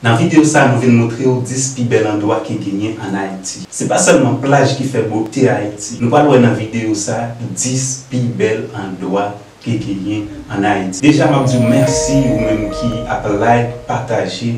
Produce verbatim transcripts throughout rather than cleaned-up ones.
Nan videyo sa, nou vin montre w dis pi bèl andwa ki genyen ann Ayiti. Se pa sèlman plaj ki fè bote Ayiti. Nou pral wè nan videyo sa dis pi bèl andwa ki genyen ann Ayiti. Deja, m ap di w mèsi ou menm ki ap like, pataje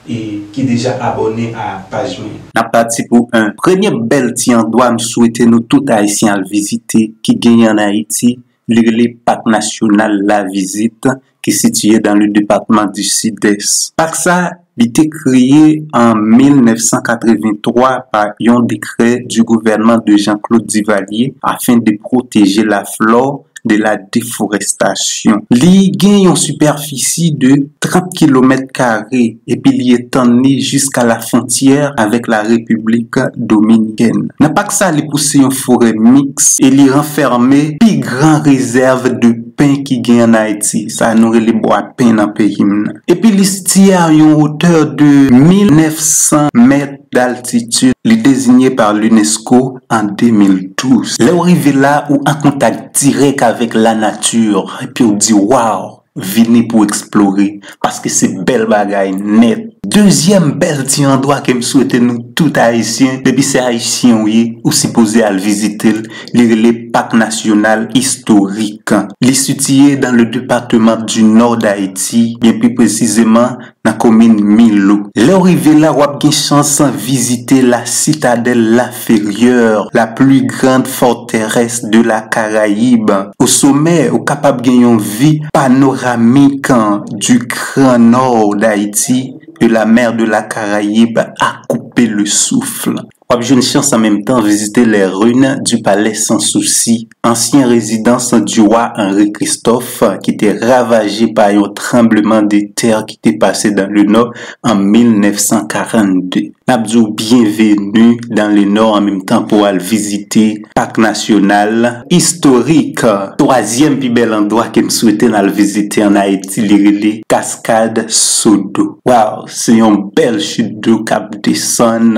e ki deja abòne a paj mwen. N ap pati pou en premye bèl ti andwa m swete nou tout Ayisyen al vizite ki genyen ann Ayiti, li rele Parc National La Visite, ki sitiye dans le département du Sud-Est. Pak sa, li te kreye an mil nèf san katrevenntwa pa yon dekrè du gouvènman de Jean-Claude Duvalier afin de protéger la flore de la déforestation. Li gen yon sipèfisi de trant kilomèt kare epi li etann li jiska la fwontyè avèk la Repiblik Dominikèn. Nan pak sa, li pouse yon forè miks e li ranfème pi gran rezèv de pen ki gen ann Ayiti. Sa nou rele bwa pen nan peyi m nan. Epi li sitiye a yon wotè de mil nèf san mèt d'altitid. Li dezinye pa l'UNESCO an de mil douz. Lè w rive la, ou an kontak dirèk avèk lanati, epi w di, waw, vini pou eksplore, paske se bèl bagay nèt. Dezyèm bèl ti andwa ke m swete nou tout Ayisyen, depi se Ayisyen ou ye, ou sipoze al vizite l, li rele Parc National Historique. Li sitiye dans le département du Nord d'Haïti, byen pi presizeman, nan komin Milo. Lè w rive la, w ap gen chans vizite la Citadelle La Ferrière, la plus grande forteresse de la Caraïbe. O somè, ou kapab gen yon vi panoramik du Grand Nord d'Haïti et la mer de la Caraïbe à couper le souffle. W ap jwenn chans an menm tan vizite les ruines du palais Sans Souci, ansyen rezidans du roi Henri Christophe, ki te ravaje pa yon tranbleman de tè ki te pase dans le Nord an mil nèf san karannde. N ap di w byenveni dans le Nord an menm tan pou w al vizite Parc National Historique. Twazyèm pi bèl andwa ke m swete n al vizite ann Ayiti, li rele Cascade Sodo. Waw, se yon bèl chit dlo k ap desann,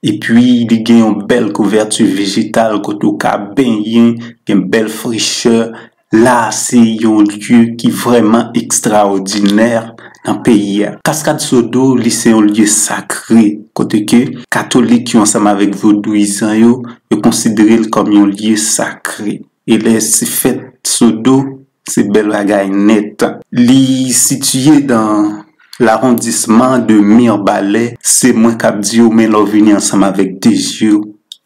epi li gen yon bèl kouvèti vejetal kote w ka benyen, gen bèl frechè. La, se yon lye ki vrèman ekstraòdinè nan peyi a. Cascade Sodo, li se yon lye sakre, kote ke katolik yo ansanm avèk vodouyizan yo, yo konsidere l kòm yon lye sakre. E lè se fèt Sodo, se bèl bagay nèt. Li sitiye dans l'arrondissement de Mirebalais. Se mwen k ap di w, men lè w vini ansanm avèk Dezye,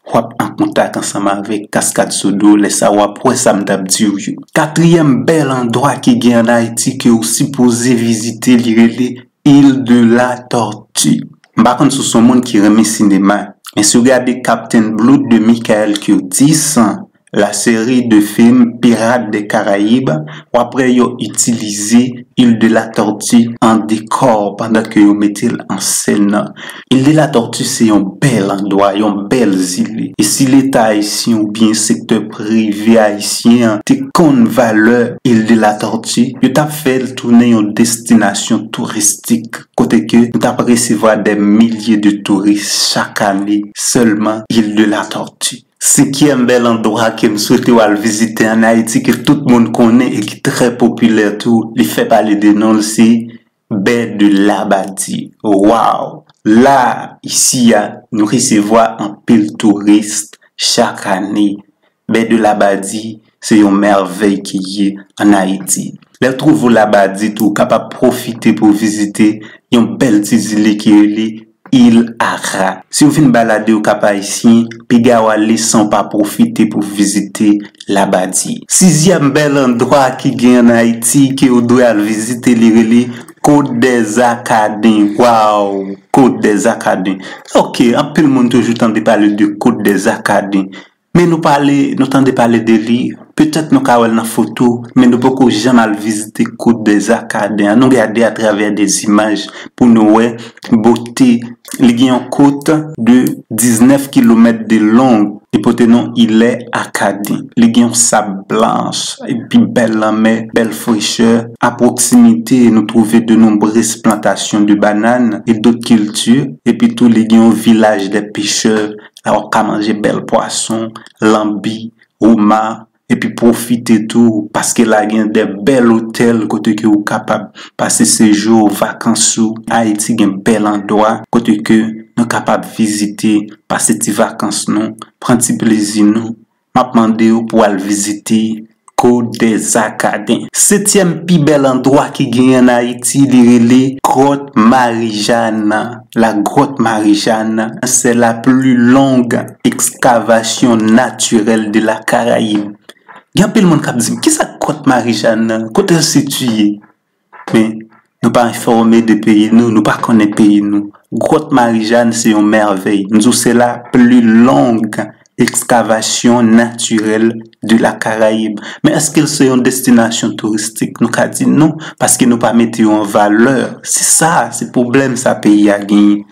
w ap an kontak ansanm avèk Cascade Sodo. Lè sa a, w ap wè sa m t ap di w yo. Katriyèm bèl andwa ki gen ann Ayiti ke w sipoze vizite, li rele Île de la Tortue. M pa konn si w se yon moun ki renmen sinema, men si w gade Captain Blood de Michael Curtiz, la série de film Pirates des Caraïbes, w ap wè yo itilize Île de la Tortue an dekò pandan ke yo mete l an sèn. Île de la Tortue se yon bèl andwa, yon bèl zile. E si Leta ayisyen oubyen sektè prive ayisyen an te konn valè Île de la Tortue, yo t ap fè l tounen yon destinasyon touristik, kote ke nou t ap resevwa dè milye de touris chak ane sèlman Île de la Tortue. Senkyèm bèl andwa ke m swete w al vizite ann Ayiti, ke tout moun konnen e ki trè popilè tou, li fè pale de non l, se Baie de Labadie. Waw! La, isi a, nou resevwa anpil touris chak ane. Baie de Labadie, se yon mèvèy ki ye ann Ayiti. Lè w twouve w Labadie tou, ou kapab pwofite pou vizite yon bèl ti zile ki rele Île Ara. Si w vin balade Okap Ayisyen, piga w ale san w pa pwofite pou vizite Labadie. Sizyèm bèl andwa ki gen ann Ayiti ke w dwe al vizite, li rele Côte des Arcadins. Waw, Côte des Arcadins. Ok, anpil moun toujou tande pale de Côte des Arcadins. Men nou pale, nou tande pale de li, petèt nou ka wè l nan foto, men nou poko janm al vizite Côte des Arcadins an. Nou gade atravè de zimaj pou nou wè bote. Li gen yon kot de diznèf kilomèt de long, li pote non Île Arcadin. Li gen yon sab blanch, epi bèl lanmè, bèl frechè. A pwoksimite, nou twouve de nonbrez plantasyon de banane e dòt kilti, epi tou li gen yon vilaj de pechè. La w ap ka manje bèl pwason, lanbi, woma, epi pwofite tou, paske la gen de bèl otèl kote ke ou kapab pase sejou vakans ou. Ayiti gen bèl andwa kote ke nou kapab vizite, pase ti vakans nou, pran ti plezi nou. M ap mande w pou al vizite Côte des Arcadins. Setyèm pi bèl andwa ki genyen an Ayiti, li rele Grotte Marie-Jeanne. La Grotte Marie-Jeanne, c'est la plus longue excavation naturelle de la Caraïbe. Gen anpil moun k ap di m, "Kisa Grotte Marie-Jeanne nan? Kote l sitiye?" Men, nou pa enfòme de peyi nou, nou pa konnen peyi nou. Grotte Marie-Jeanne se yon mèvèy. M di w, c'est la plus longue excavation naturelle de la Caraïbe. Men èske l se yon destinasyon touristik? Nou ka di non, paske nou pa mete yo an valè. Se sa, se pwoblèm sa peyi a genyen.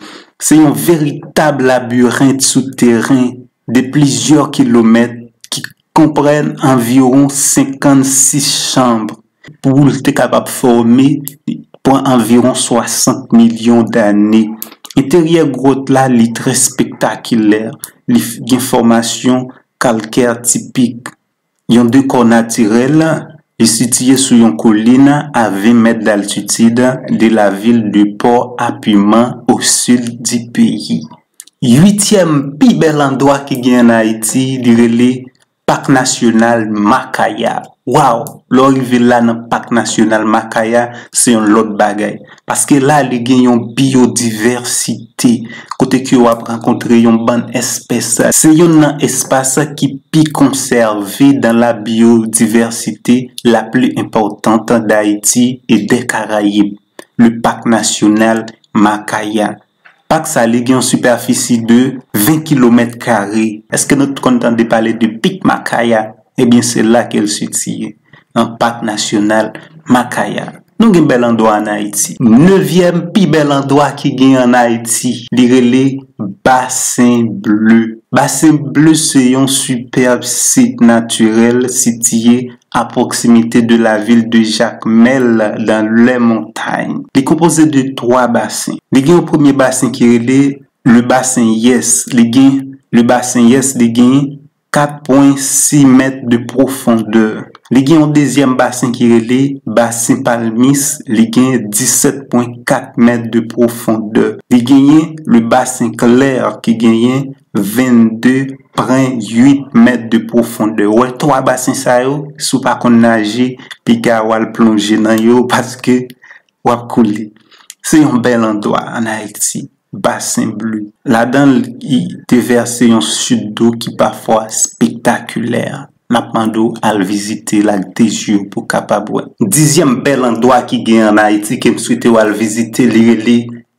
Se yon veritab labirent souteren de plizyè kilomèt ki konprann anviwon senkannsis chanb. Pou l te kapab fòme, li pran anviwon swasant milyon dane. Enteryè gwòt la, li trè espektakilè. Li f- gen fòmasyon kalkè tipik. Yon dekò natirèl, li sitiye sou yon kolin a ven mèt d'altitid de la vil de Port à Piment, au sud du pays. Uityèm pi bèl andwa ki gen an Ayiti, li rele Pak Nasyonal Makaya. Waw! Lè w rive la nan Pak Nasyonal Makaya, se yon lòt bagay. Paske la, li gen yon biyodivèsite, kote ke w ap rankontre yon bann espès. Se youn nan espas ki pi konsève dans la biodiversité la plus importante d'Haïti et des Caraïbes, le Parc National Makaya. Pak sa, li gen yon sipèfisi de ven kilomèt kare. Èske nou t konn tande pale de Pik Makaya? Ebyen, se la ke l sitiye, nan Pak Nasyonal Makaya. Nou gen bèl andwa an Ayiti. Nevyèm pi bèl andwa ki gen an Ayiti, li rele Basen Ble. Basen Ble se yon sipèb sit natirèl sitiye à proximité de la ville de Jacmel dans les montagnes. Li konpoze de twa basen. Li gen yon premye basen ki rele le Basen Yès. Li gen, le Basen Yès, li gen kat pwen sis mèt de pwofondè. Li gen yon dezyèm basen ki rele Basen Palmis, li gen disèt pwen kat mèt de pwofondè. Li genyen le Basen Klè ki genyen vennde pwen uit mèt de pwofondè. Ou wè twa basen sa yo, si w pa konn naje, piga w al plonje nan yo paske w ap koule. Se yon bèl andwa an Ayiti, Basen Ble. Ladan l, li devèse yon chute d'eau ki pafwa espektakilè. M ap mande w al vizite l ak de je w pou w kapab wè. Dizyèm bèl andwa ki gen an Ayiti ke m swete w al vizite, li rele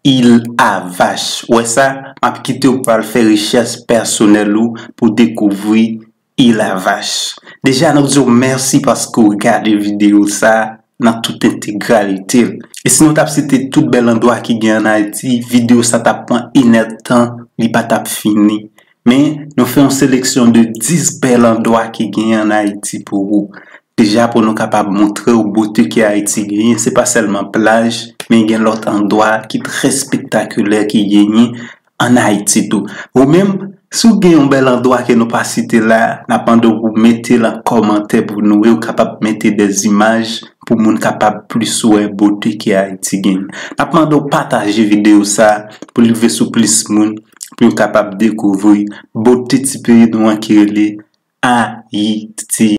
Il a Vache. Ou wè sa? M ap kite w pou al fè rechèch pèsonèl ou pou dekouvri Il a Vache. Deja, nou di w mèsi paske w gade videyo sa a nan tout entegralite l. E si nou t ap site tout bèl andwa ki gen an Ayiti, videyo sa t ap pran inèdtan, li pa t ap fini. Men, nou fè yon seleksyon de dis bèl andwa ki gen an Ayiti pou ou. Deja, pou nou kapab montre w bote ke Ayiti genyen, se pa sèlman plaj, men gen lòt andwa ki trè espektakilè ki genyen an Ayiti tou. Ou menm, si w gen yon bèl andwa ke nou pa site la, n ap mande w pou mete l an kòmantè pou nou, e w kapab mete de zimaj pou moun kapab plis wè bote ke Ayiti genyen. N ap mande w pataje videyo sa a pou l rive sou plis moun, pou yo kapab dekouvri bote ti peyi nou an ki rele Ayiti.